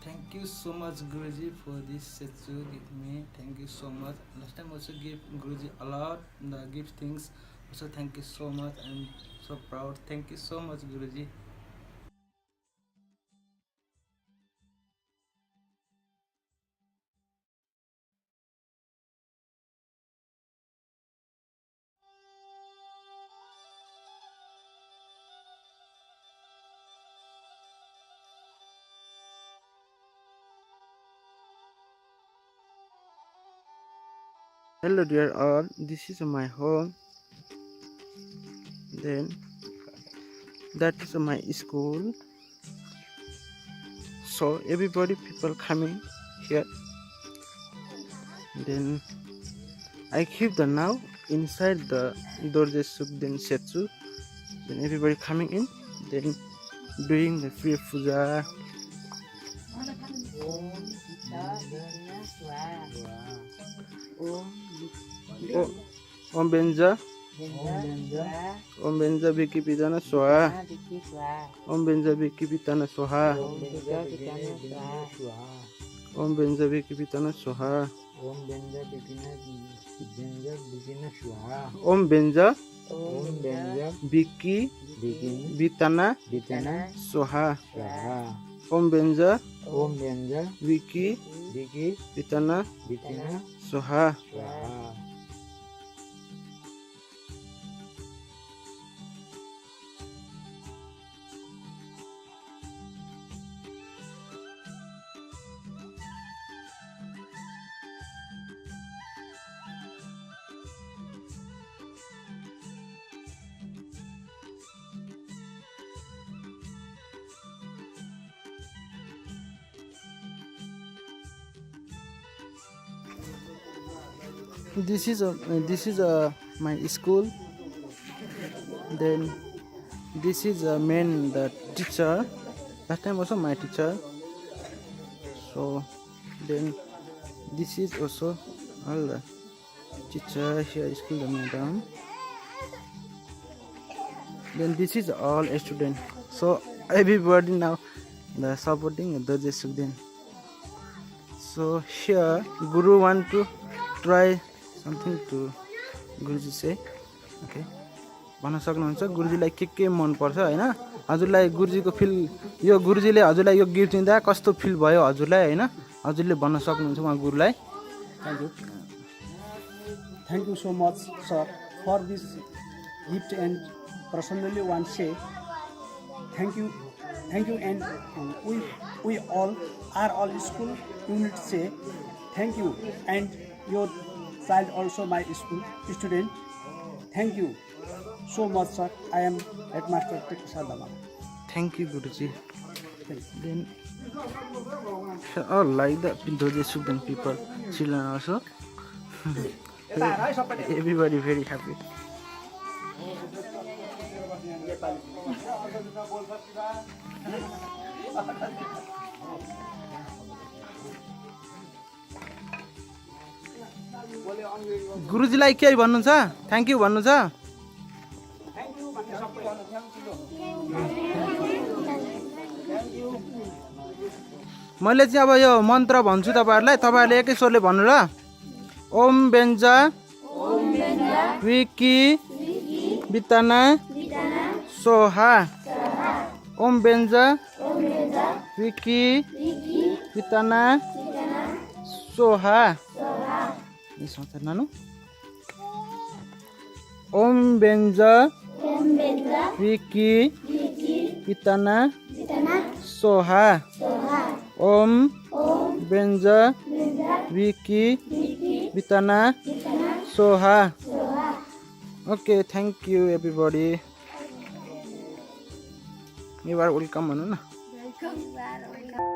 Thank you so much Guruji for this statue give me. Thank you so much. Last time also give Guruji a lot the gift things. Also thank you so much. I'm so proud. Thank you so much Guruji. Hello dear all, this is my home. Then that is my school. So everybody people coming here. Then I keep the now inside the Dorje Shugden statue. Then everybody coming in. Then doing the free puja. Om Benja Om Benja Biki Pitana Swaha Om Benja Biki Pitana Swaha Om Benja Biki Pitana Swaha Om Benja Biki Bitana Swaha Om Benja Biki Bitana Swaha. This is my school. Then this is main the teacher. Last time also my teacher. So then this is also all the teacher here school the madam. Then this is all a student. So everybody now the supporting Dorje Shugden. So here Guru want to try something to Guruji say. Okay. भन्न सक्नुहुन्छ गुरुजीलाई के मन पर्छ हैन हजुरलाई गुरुजीको feel यो गुरुजीले हजुरलाई यो गिफ्ट दिँदा कस्तो फिल भयो हजुरलाई हैन हजुरले भन्न सक्नुहुन्छ उहाँ गुरुलाई Thank you so much sir for this gift and personally want say thank you and we all are all school unit say thank you and your child also my school student thank you so much sir. I am headmaster Kechara. Thank you, Guruji. Then, all like the Dorje Shugden people, children also. Everybody very happy. गुरुजीलाई के भन्नुहुन्छ? Thank you भन्नु छ? मैले चाहिँ अब यो मन्त्र भन्छु तपाईहरुलाई, तपाईहरुले एकै स्वरले भन्नु ल। ओम बेन्जा विकी बितना सोहा। ओम बेन्जा विकी बितना Soha. Ini sangat nanu. Om Benja Wiki Pitana Soha. Om Benja Wiki Pitana Soha. Okay, thank you everybody. You are welcome, Manuna. Welcome.